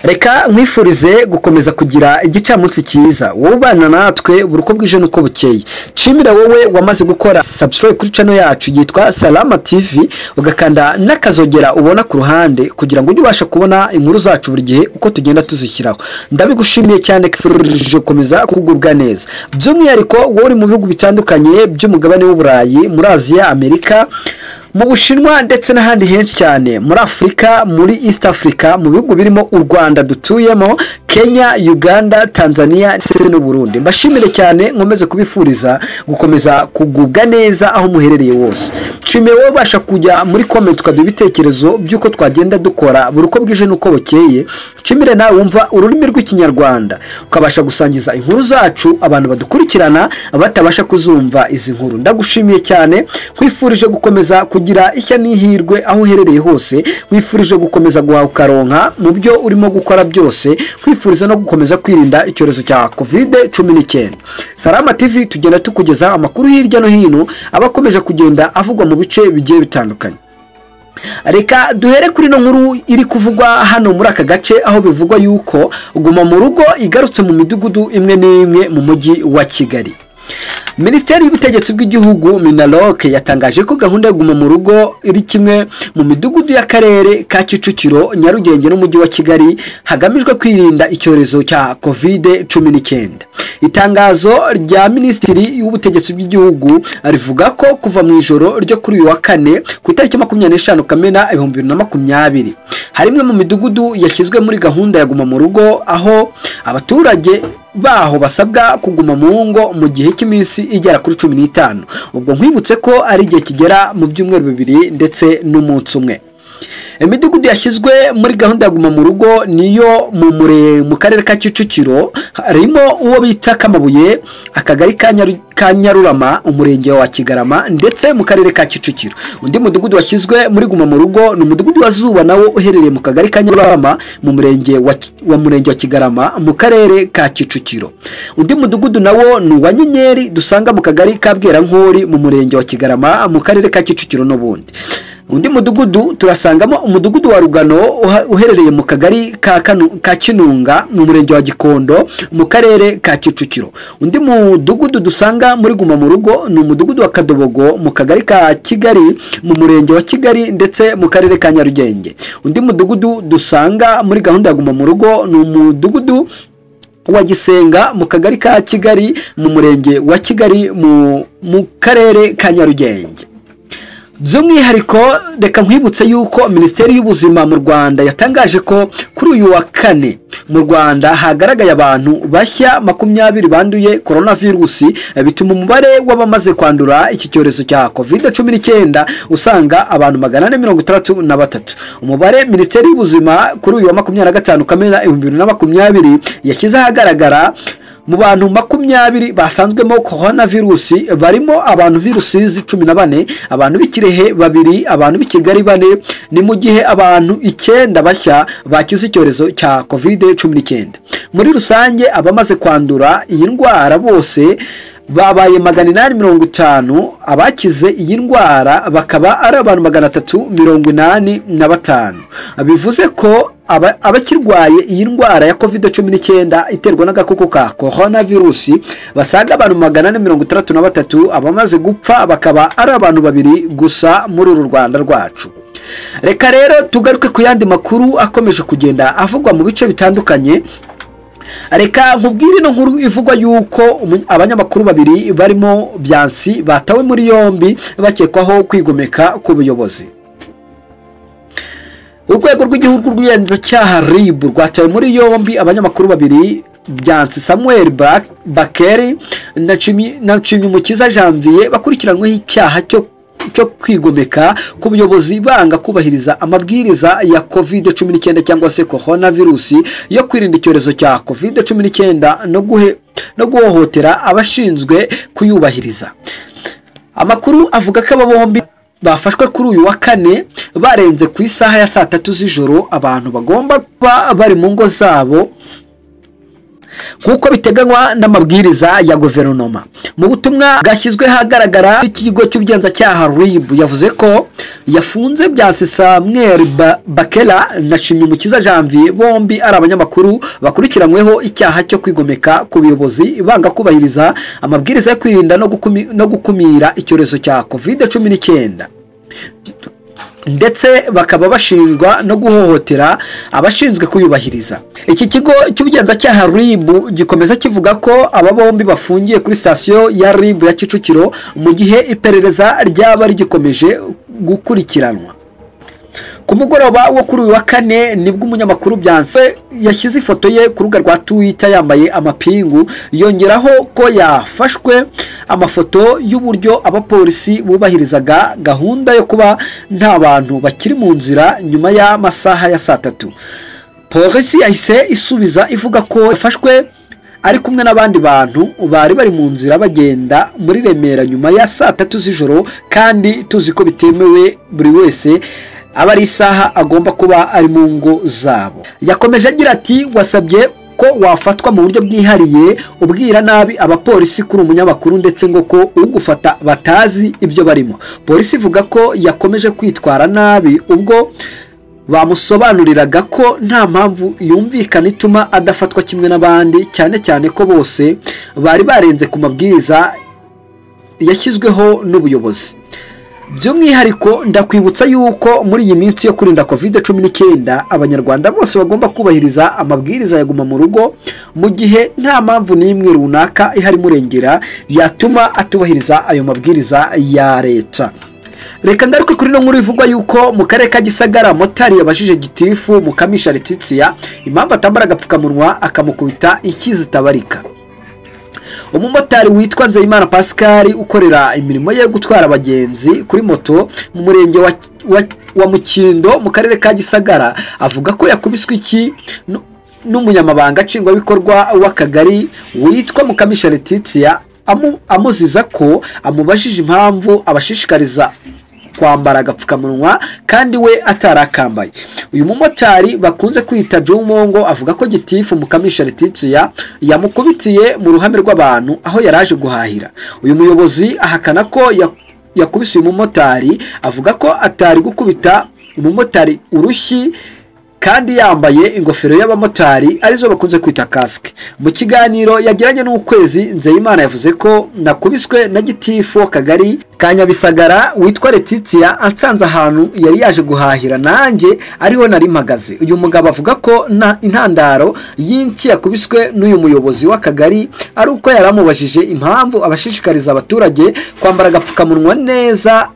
Reka nkwifurize gukomeza kugira igicamunsi cyiza, wowe ubana natwe buri uko bwije n'uko bukeye. Nshimira wowe wamaze gukora subscribe kuri channel yacu yitwa Salama TV, ugakanda n'akazogera ubona ku ruhande kugira ngo ujye ubasha kubona inkuru zacu buri gihe uko tugenda tuzishyiraho. Ndabigushimiye cyane, kwifurije gukomeza kugubwa neza, by'umwihariko wowe uri mu bihugu bitandukanye by'umugabane w'Uburayi, muri Aziya, Amerika, mu Bushinwa ndetse n'ahandi henshi cyane, muri Afurika, muri East Africa, mu bihugu birimo u Rwanda dutuyemo, Kenya, Uganda, Tanzania ndetse n'u Burundi. Mbashimire cyane, nkomeze kubifuriza gukomeza kugubwa neza aho muherereye wose. Nshimiye wowe ubasha kujya muri comment ukaduha ibitekerezo by'uko twagenda dukora buri uko bwije n'uko bukeye. Nshimire nawe wumva ururimi rw'Ikinyarwanda ukabasha gusangiza inkuru zacu abantu badukurikirana batabasha kuzumva izi nkuru. Ndagushimiye cyane, nkwifurije gukomeza kugira ishya n'ihirwe aho uherereye hose, nkwifurije gukomeza guhaha ukaronka mu byo urimo gukora byose, nkwifuriza no gukomeza kwirinda icyorezo cya COVID-19. Salama TV tugenda tukugeza amakuru hirya no hino aba akomeje kugenda avugwa mu bice bigiye bitandukanye. Reka duhere kuri ino nkuru iri kuvugwa hano muri aka gace, aho bivugwa yuko guma mu rugo igarutse mu midugudu imwe n'imwe mu mujyi wa Kigali. Minisiteri y'Ubutegetsi bw'Igihugu MINALOC yatangaje ko gahunda yo guma mu rugo iri kimwe mu midugudu y'akarere ka Kicukiro, Nyarugenge n'umujyi wa Kigali, hagamijwe kwirinda icyorezo cya COVID-19. Itangazo rya Minisitiri w'Ubutegetsi bw'Igihugu rivuga ko kuva mu ijoro ryo kuri uyu wa kane ku itariki 25 Kamena 2020, hari imwe mu midugudu yashyizwe muri gahunda ya guma mu rugo, aho abaturage baho basabwa kuguma mu ngo mu gihe cy'iminsi igera kuri 15. Ubwo nkwibutse ko ari igihe kigera mu byumweru bibiri ndetse n'umunsi umwe. Imidugudu yashyizwe muri gahunda ya guma mu rugo niyo mu karere ka Kicukiro, harimo uwo bita Kamabuye, akagari ka Nyarurama, umurenge wa Kigarama ndetse mu karere ka Kicukiro. Undi mudugudu washyizwe muri guma mu rugo ni umudugudu wa Zuba, nawo uherereye mu kagari ka Nyarurama mu murenge wa Kigarama mu karere ka Kicukiro. Undi mudugudu nawo ni uwa Nyenyeri dusanga mu kagari ka Bwerankori mu murenge wa Kigarama mu karere ka Kicukiro n'ubundi. Undi mudugudu turasangamo umudugudu wa Rugano uherereye mu kagari ka Kinunga mu murenge wa Gikondo mu karere ka Kicukiro. Undi mudugudu dusanga muri guma mu rugo ni umudugudu wa Kadobogo mu kagari ka Kigali mu murenge wa Kigali ndetse mu karere ka Nyarugenge. Undi mudugudu dusanga muri gahunda ya guma mu rugo ni umudugudu wa Gisenga mu kagari ka Kigali mu murenge wa Kigali mu karere ka Nyarugenge. By'umwihariko reka nkwibutse yuko Minisiteri y'Ubuzima mu Rwanda yatangaje ko kuri uyu wa kane mu Rwanda hagaragaye abantu bashya 20 banduye coronavirus, bituma umubare w'abamaze kwandura iki cyorezo cya COVID-19 usanga abantu 463. Umubare Minisiteri y'Ubuzima kuri uyu wa 25 Kamena 2020 yashyize ahagaragara mu bantu 20 basanzwemo coronavirus, barimo abantu b'Irusizi 14, abantu b'Ikirehe 2, abantu b'i Kigali 4, ni mu gihe abantu 9 bashya bakize icyorezo cya COVID-19. Muri rusange abamaze kwandura iyi ndwara bose babaye 850, abakize iyi ndwara bakaba ari abantu 385. Bivuze ko abakirwaye iyi ndwara ya COVID-19 iterwa n'agakoko ka coronavirus basaga abantu 463, abamaze gupfa bakaba ari abantu 2 gusa muri uru Rwanda rwacu. Reka rero tugaruke ku yandi makuru akomeje kugenda avugwa mu bice bitandukanye. Reka nkubwire ino nkuru ivugwa yuko abanyamakuru babiri barimo Byansi batawe muri yombi bakekwaho kwigomeka ku buyobozi. Urwego rw'igihugu rw'ubugenzacyaha RIB rwatawe muri yombi abanyamakuru babiri Byansi Samuel Bakeri na Nshimyumukiza Janvier bakurikiranyweho icyaha cyo kwigomeka ku buyobozi banga kubahiriza amabwiriza ya COVID-19 cyangwa se coronavirus yo kwirinda icyorezo cya COVID-19 no guhohotera abashinzwe kuyubahiriza. Amakuru avuga ko aba bombi bafashwe kuri uyu wa kane barenze ku isaha ya saa 3 z'ijoro, abantu bagomba kuba bari mu ngo zabo. nk'uko biteganywa n'amabwiriza ya guverinoma. Mu butumwa bwashyizwe ahagaragara n'ikigo cy'ubugenzacyaha RIB, yavuze ko yafunze Byansi Samuel Bakela na Nshimyumukiza Janvier, bombi ari abanyamakuru bakurikiranyweho icyaha cyo kwigomeka ku buyobozi banga kubahiriza amabwiriza yo kwirinda no gukumira icyorezo cya COVID-19, ndetse bakaba bashinjwa no guhohotera abashinzwe kuyubahiriza. Iki kigo cy'ubugenzacyaha RIB gikomeza kivuga ko aba bombi bafungiye kuri sitasiyo ya RIB ya Kicukiro mu gihe iperereza ryaba rigikomeje gukurikiranwa. Ku mugoroba wo kuri uyu wa kane nibwo umunyamakuru Byansi yashyize ifoto ye ku rubuga rwa Twitter yambaye amapingu, yongeraho ko yafashwe amafoto y'uburyo abapolisi bubahirizaga gahunda yo kuba nta bantu bakiri mu nzira nyuma y'amasaha ya saa tatu. Polisi yahise isubiza ivuga ko yafashwe ari kumwe n'abandi bantu bari bari mu nzira bagenda muri Remera nyuma ya saa tatu z'ijoro, kandi tuzi ko bitemewe, buri wese aba ari isaha agomba kuba ari mu ngo zabo. Yakomeje agira ati wasabye ko wafatwa mu buryo bwihariye ubwira nabi abapolisi kuri umunyamakuru, ndetse ngo ko ugufata batazi ibyo barimo. Polisi ivuga ko yakomeje kwitwara nabi ubwo bamusobanuriraga ko nta mpamvu yumvikana ituma adafatwa kimwe n'abandi, cyane cyane ko bose bari barenze ku mabwiriza yashyizweho n'ubuyobozi. By'umwihariko ndakwibutsa yuko muri iyi minsi yo kurinda COVID-19 abanyarwanda bose bagomba kubahiriza amabwiriza ya guma mu rugo, mu gihe nta mpamvu n'imwe runaka ihari murengera yatuma atubahiriza ayo mabwiriza ya leta. Reka ngaruke kuri no nkuru ivugwa yuko mu karere ka Gisagara motari yabajije gitifu Mukamisha Letitia impamvu atambara agapfukamunwa akamukubita inshyi zitabarika. Umumotari witwa Nzeyimana Pascal ukorera imirimo ye gutwara abagenzi kuri moto mu murenge wa Mukindo mu karere ka Gisagara avuga ko yakubiswe iki n'umunyamabanga nshingwabikorwa w'akagari witwa Mukamisha Letitia, amuziza ko amubajije impamvu abashishikariza kwambara agapfukamunwa kandi we atarakambaye. Uyu mumotari bakunze kwita Jumongo avuga ko gitifu Mukamisha Letitia yamukubitiye mu ruhame rw'abantu aho yaraje guhahira. Uyu muyobozi ahakana ko yakubise uyu mumotari, avuga ko atari gukubita umumotari urushyi kandi yambaye ingofero y'abamotari arizo bakunze kwita casque. Mu kiganiro yagiranye n'Ukwezi, Nzeyimana yavuze ko nakubiswe na gitifu w'akagari ka Nyabisagara witwa Letitia ansanze ahantu yari yaje guhahira nanjye ariho nari mpagaze. Uyu mugabo avuga ko intandaro y'inshyi yakubiswe n'uyu muyobozi w'akagari ari uko yaramubajije impamvu abashishikariza abaturage kwambara agapfukamunwa neza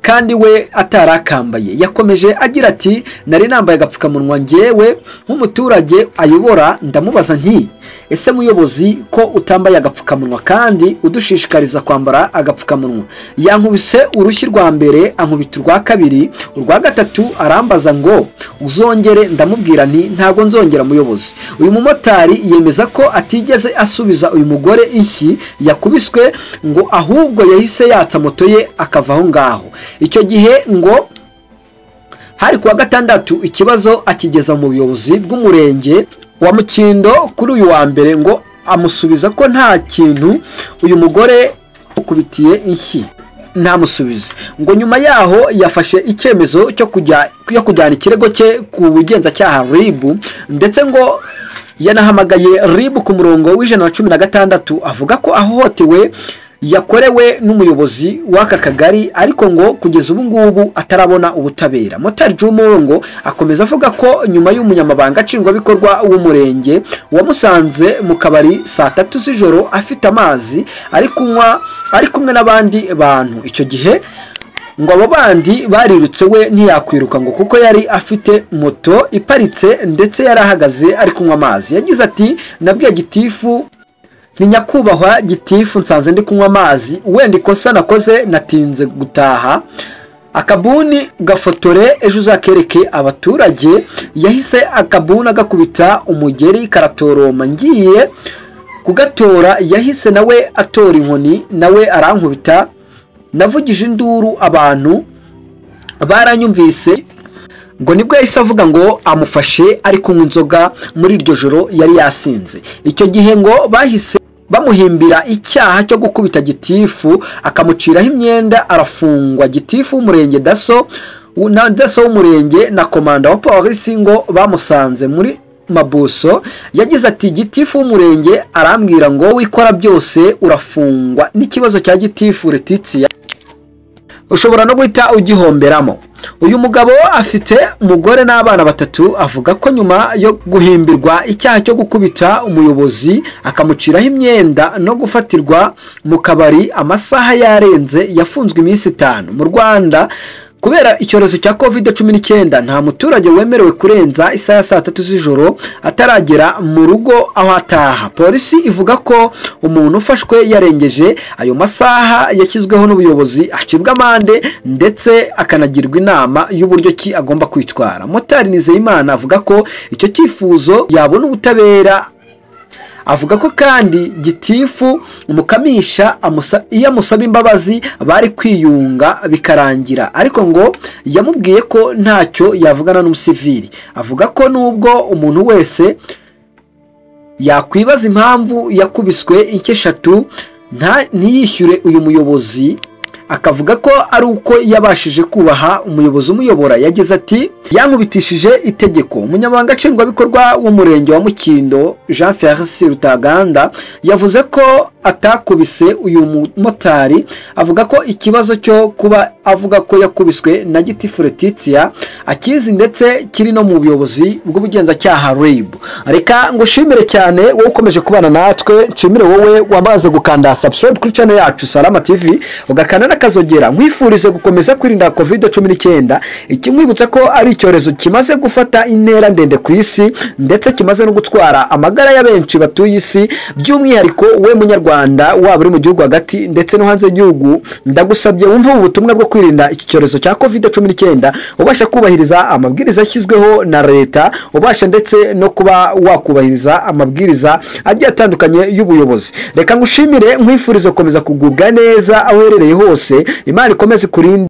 kandi we atarakambaye. Yakomeje agira ati nari nambaye agapfukamunwa njyewe nk'umuturage ayobora, ndamubaza nti ese muyobozi ko utambaye agapfukamunwa kandi udushishikariza kwambara agapfukamunwa? Yankubise urushyi rwa mbere, ankubita urwa kabiri, urwa gatatu arambaza ngo uzongere, ndamubwira nti ntago nzongera muyobozi. Uyu mumotari yemeza ko atigeze asubiza uyu mugore inshyi yakubiswe, ngo ahubwo yahise yatsa moto ye akava aho ngaho. Icyo gihe ngo hari kuwa gatandatu ikibazo akigeza mu buyobozi bw'umurenge wa Mukindo kuri uyu wa mbere, ngo amusubiza ko nta kintu uyu mugore ukubitiye inshyi ntamusubize. Ngo nyuma yaho yafashe icyemezo cyo kujyana ikirego cye ku bugenzacyaha RIB, ndetse ngo yanahamagaye RIB ku murongo w'116 avuga ko ahohotewe yakorewe n'umuyobozi w'aka kagari, ariko ngo kugeza ubu ngubu atarabona ubutabera. Motari Jumongo akomeza avuga ko nyuma y'umunyamabanga nshingwabikorwa w'umurenge wamusanze mu kabari saa tatu z'ijoro afite amazi ari kunywa ari kumwe n'abandi bantu, icyo gihe ngo abo bandi barirutse we ntiyakwiruka ngo kuko yari afite moto iparitse ndetse yari ahagaze ari kunywa amazi. Yagize ati nabwiye gitifu ni nyakubahwa gitifu nsanze ndi kunywa amazi, wenda ikosa nakoze natinze gutaha, akabuni gafotore ejo uzakereke abaturage. Yahise akabuni agakubita umugeri karatoroma, ngiye kugatora yahise nawe atora inkoni nawe arankubita, navugije induru abantu baranyumvise. Ngo nibwo yahise avuga ngo amufashe ari kunywa inzoga muri iryo joro yari yasinze. Icyo gihe ngo bahise bamuhimbira icyaha cyo gukubita gitifu, akamuciraho imyenda arafungwa. Gitifu w'umurenge, daso na daso w'umurenge na komanda wa polisi ngo bamusanze muri mabuso. Yagize ati: "Gitifu w'umurenge arambwira ngo wikora byose urafungwa." N'ikibazo cya gitifu Letitia ushobora no guhita ugihomberamo. Uyu mugabo afite umugore n'abana batatu. Avuga ko nyuma yo guhimbirwa icyaha cyo gukubita umuyobozi akamuciraho imyenda no gufatirwa mu kabari amasaha yarenze, yafunzwe iminsi 5. Mu Rwanda, kubera icyorezo cya COVID-19, nta muturage wemerewe kurenza isaha ya saa 3 z'ijoro ataragera mu rugo aho ataha. Polisi ivuga ko umuntu ufashwe yarengeje ayo masaha yashyizweho n'ubuyobozi acibwa amande, ndetse akanagirwa inama y'uburyo ki agomba kwitwara. Motari Nizeyimana avuga ko icyo cyifuzo yabona ubutabera. Avuga ko kandi gitifu umukamisha iyo amusaba imbabazi bari kwiyunga bikarangira, ariko ngo yamubwiye ko ntacyo yavugana n'umusivili. Avuga ko nubwo umuntu wese yakwibaza impamvu yakubiswe inshyi eshatu ntiyishyure uyu muyobozi, akavuga ko ari uko yabashije kubaha umuyobozi umuyobora. Yagize ati: "Yankubitishije itegeko." Umunyamabanga nshingwabikorwa w'umurenge wa Mukindo, Jean Felix Rutaganda, yavuze ko atakubise uyu mumotari. Avuga ko ikibazo cyo kuba avuga ko yakubiswe na gitifu Letitia akizi, ndetse kiri no mu buyobozi bw'ubugenzacyaha RIB. Reka ngushimire cyane wowe ukomeje kubana natwe, nshimire wowe wamaze gukanda subscribe kuri channel yacu Salama TV, ugakanda n'akazogera. Nkwifurize gukomeza kwirinda COVID-19. Ikimwibutsa ko ari icyorezo kimaze gufata intera ndende ku isi, ndetse kimaze no gutwara amagara ya benshi batuye isi. By'umwihariko we munyarwanda, waba uri mu gihugu hagati ndetse no hanze y'igihugu, ndagusabye wumve ubu butumwa bwo kwirinda iki cyorezo cya COVID-19, ubasha kubahiriza amabwiriza yashyizweho na leta, ubasha ndetse no kuba wakubahiriza amabwiriza agiye atandukanye y'ubuyobozi. Reka ngushimire, nkwifurize gukomeza kugubwa neza aho uherereye hose. Imana ikomeze ikurinde.